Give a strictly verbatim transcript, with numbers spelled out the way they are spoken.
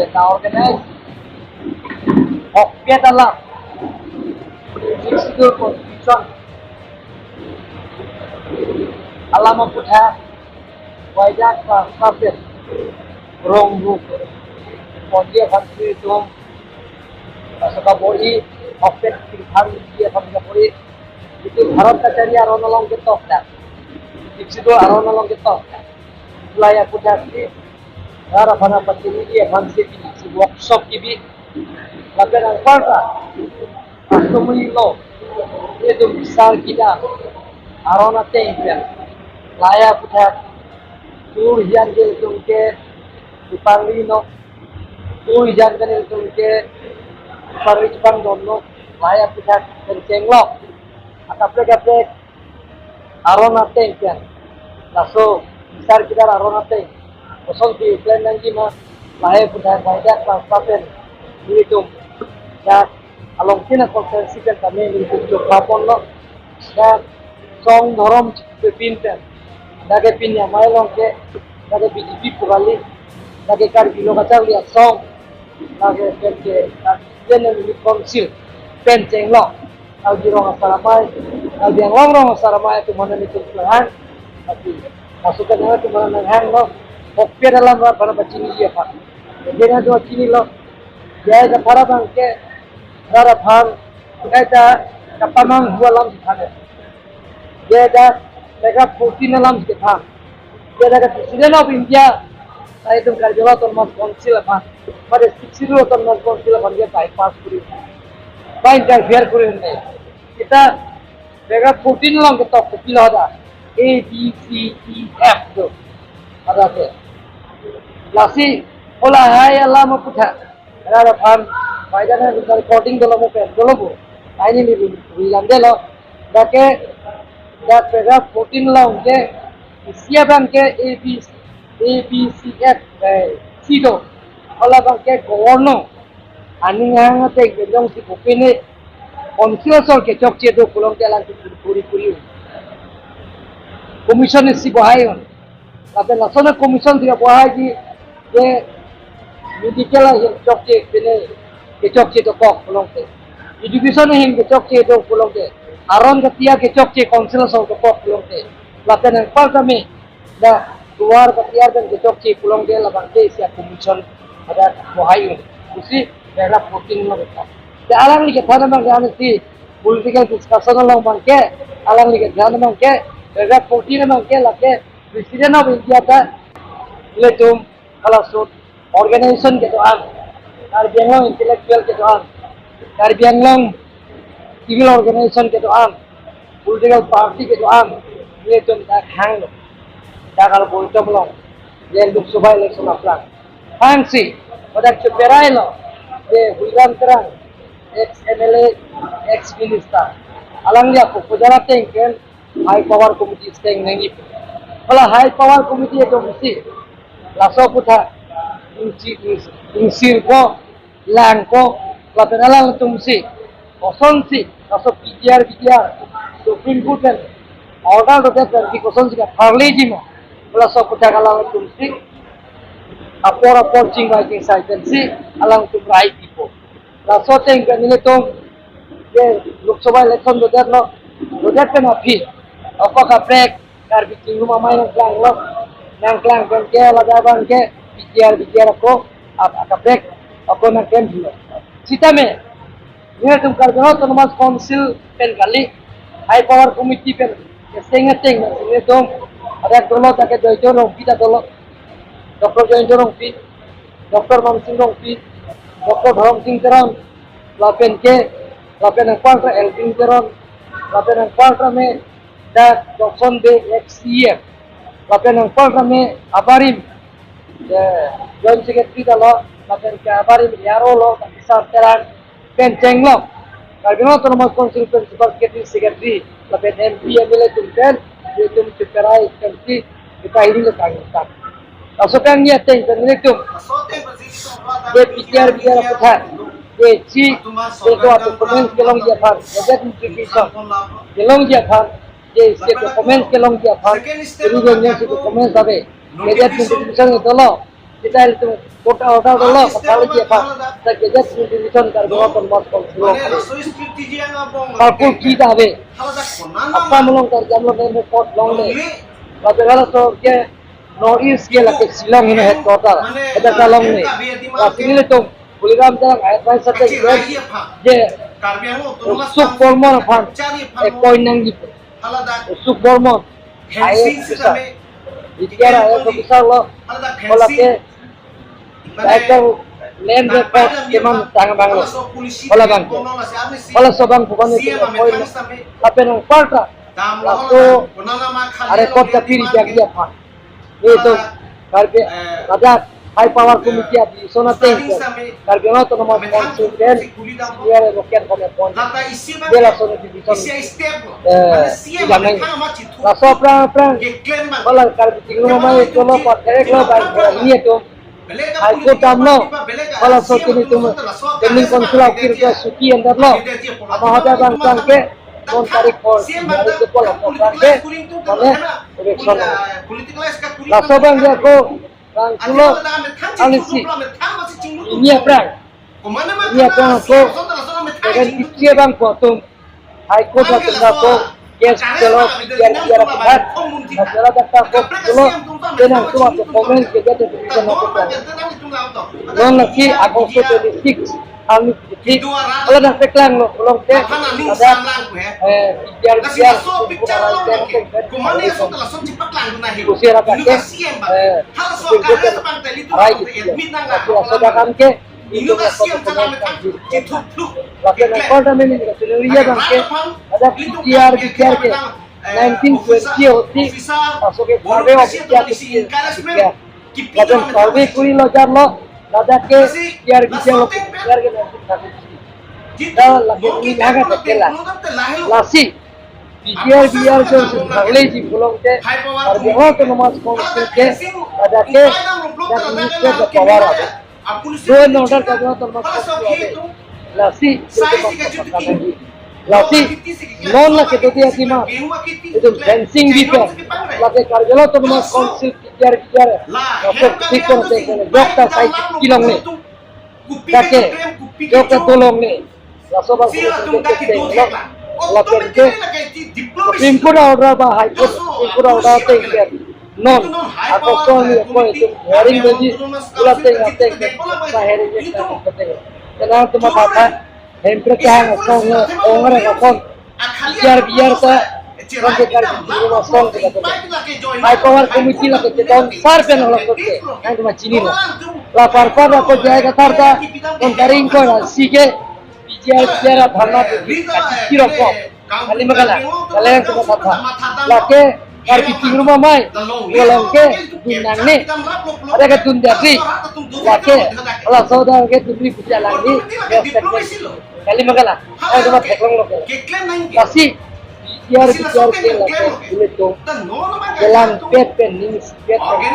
Organize hokpet alam, Sixth Schedule Constitution alam aputhak waijak pasapet rong ruk ponji aphan si itum asaka boi hokpet tingthang ji aphan ka boi itu Bharat kachari aron along ketok dak, Sixth Schedule aron along ketok dak. Lahai aputhak si rat aphan pachini ji aphan si, si workshop kebi. Lapen anparta customary law, itum bisar kedam aron ateng pen lahai aputhak tur hijan ke itum ke ipangri no, tur hijan ke itum ke ipangri ipangdon no, lahai aputhak pen chenglok. Akaprek kaprek aron ateng pen, laso bisar kedam aron ateng kosonsi plan nangji ma, lahai aputhak waijak pasapet pen nelitum dak along tina constituency pen kami nelitum chokpapon lo. Dak song dhorom chipepin pen, dak ke pini amei along ke, dak ke B J P pu kali, dak ke Karbi lo kacharli asong, dak ke pen ke, dak ke Karbi Anglong Council pen chenglok. Karbi rong asar amei, Karbi Anglong rong asar amei atum aphan nelitum kelang. Tapi masuk ke nanglitum aphan nanghang lo, hokpet alam rat aphan pachini ji aphan. Jadi na dua chinilo. Jadi ke para bangke rat aphan kaita kapamanghu alam si than. Jadi paragraph fourteen alam si than. Jadi ke President of India, lahai itum Karbi Anglong Autonomous Council aphan, pada Sixth Schedule Autonomous Council aphan dia bypass kuri, ba interfere kuri nai. Kita paragraph fourteen along ketok kopilo dak, A, B, C, D, F do. Ada ke. Lasi, hala lahai alam aputhak rat aphan, pai jana recording dolo mo pen, dolo bo. Ai ni ni ri, ri lam delo. Dak ke, dak paragraph fourteen along ke, isi abang ke A B, A B C F, eh, C do. Hala abang ke governor aning hang ateng pen jongsi kopine council asor kechokche do pulote alang kuri kuri. Commission isi bohai un. Lapen lason a commission si bohai ji, je medical ahin chokche pine kechokche dokok pulote, education ahin kechokche do pulote, aron katiar kechokche council asor dokok pulote, lapen anparta me dak duar katiar pen kechokche pulote labang ke isi a commission hadak bohai un pusi paragraph fourteen along ketok. Te alangli kethan abang ke ansi political discussion along abang ke, alangli kethan abang ke, paragraph fourteen abang ke lake President of India ta ilitum halaso organization kedo-an, Karbi Anglong intellectual kedo-an, Karbi Anglong civil organization kedo-an, political party kedo-an, ilitum dak hanglo, dak al boitom along, je Lok Sabha election aphrang. Hangsi, pada cheperailo, je William Terang, ex M L A, ex minister. Alangli ako pujala tengken, High Power Committee steng nangji. Hala High Power Committee atum si laso aputhak ingsi, ing-, ingsirpo, langpo, lapen alangtum si kosonsi laso P G R, P G R, Supreme Court pen order dodet pen si kosonsi kapharleji ma, laso aputhak alangtum si apor apor chingvai chingsai pen si alangtum rai pipo. Laso ateng pen nelitum je Lok Sabha election dodetlo, dodet pen aphi ako kaprek Karbi chingrum amei nangklanglo, nangklang pen ke ladak abang ke P G R, P G R ako ap-, akaprek ako nangklanglo. Sitame nelitum Karbi Anglong Autonomous Council pen kali, High Power Committee pen keseng ateng nelitum ada dolo, dak ke Joychon Rongpi ta dolo, Doctor Joychon Rongpi, Doctor Mansing Rongpi, Doctor Dhoromsing Teron, lapen ke, lapen anparta Elwin Teron, lapen anparta me dak Johnson Bey ex C E M, lapen anparta me abarim, eh, Joint Secretary ta lo, lapen ke abarim A R O lo, Bisar Terang, pen chenglok Karbi Anglong Autonomous Council Principal Secretary, Secretary, lapen M P, M L A atum pen, itum cheperai pen si, kita ini le kang tak. Laso kangni ateng pen nelitum je P G R, P G R aputhak, je si, je do documents kelongji aphan, budget notification kelongji aphan, je si documents kelongji aphan, ini je si documents ave, budget notification itu lo. Kita itu kota order dolo, kali dia, Pak. Kita kerja sendiri, kan, kalau bukan mas kalau pulang. Kalau kita ada, apa melong kerja melong dan report long deh. Kalau so ke North East ke lagi Shillong ini headquarter, ada kalong nih. Nah, sini itu Tuliram Ronghang advice saja, je, Suk Bormon aphan, eh, point nang gitu. Suk Bormon, I A S officer. Bidyara I A S officer lo, kalau ke, baik, land report keman tang bang lo. Kalau bang ke, kalau so bang bukan itu point, apa yang parta, laso, are kot kapiri jagia pa. Itu, Karbi, ada High Power Committee adi, sona teng, Karbi Anglong Autonomous Council pen, senior local kami appoint. Dia langsung division, eh, tidak main. Laso aphrang aphrang, kalau Karbi Anglong Autonomous itu lo, kuat kerek lo, bang, ini itu. High Court damlo, kalau so kini itu, pending council akir ke suki endar lo. Ama hoda bang bang ke, non tarik kor, hari itu kalau bang ke, mane, election lo. Laso bang dia ko, bang kulo, anisi. Ini aphrang. Ini aphrang ko, dengan kecil bang ko atum. High Court atum ko, case chalo, biar, biar aphan. Nah, chalo dak ko, kulo, tenang tu atau komen ke dia tu bisa masuk kan. Non lagi August twenty-six, kami di, kalau dah peklang lo, pulang ke, ada, eh, biar, biar, kusir apa ke, eh, rai gitu. Tapi asal kan ke, lapen akor kami ini, senior bang ke, ada P G R, P G R ke, nineteen twenty oti, masuk ke survey of P G R ke, ya. Lapen survey kuri lo jar lo, ladak ke, P G R, P G R lo, P G R ke nineteen thirty-three. Dah lagi ini naga tekela. Lasi, P G R, P G R ke Karbi Anglong Autonomous Council ke, ladak ke, that minister the power of it. Law and order Karbi Anglong Autonomous Council ave. Lasi, lasi, non lake dodi atima, itu fencing bipe, lake Karbi Anglong Autonomous Council P G R, P G R, masuk sikon te, dokta sai kilong ne, lake, dokta tolong ne, laso bang, lapen ke, Supreme Court order ba High Court, Supreme Court order te ke, non, ako kong ni ako itu hearing dodi, pula te ngate ke, sa hearing ke, sa hearing ke, tenang tu mata, hempre ke hang kong, ongre kong, biar, biar ta, kong ke kar, rumah kong ke, High Power Committee lake chetong, sar pen olah kong ke, yang cuma chini lo. La par par ako jai kathar ta, kong karing ko la si ke, P G R, P G R dharna tu, kaki kiro ko. Kali magala, kalian semua kata. Lake, Karbi Anglong Amei, golong ke, dun nangne. Ada ke dun dia si. Lake, kalau saudara ke dun ri puja lagi, ya, kali magala. Ayo, cuma teklong lo ke. Lasi, P G R, P G R ke lake, ini tu. Jalan pet pen, ini pet pen.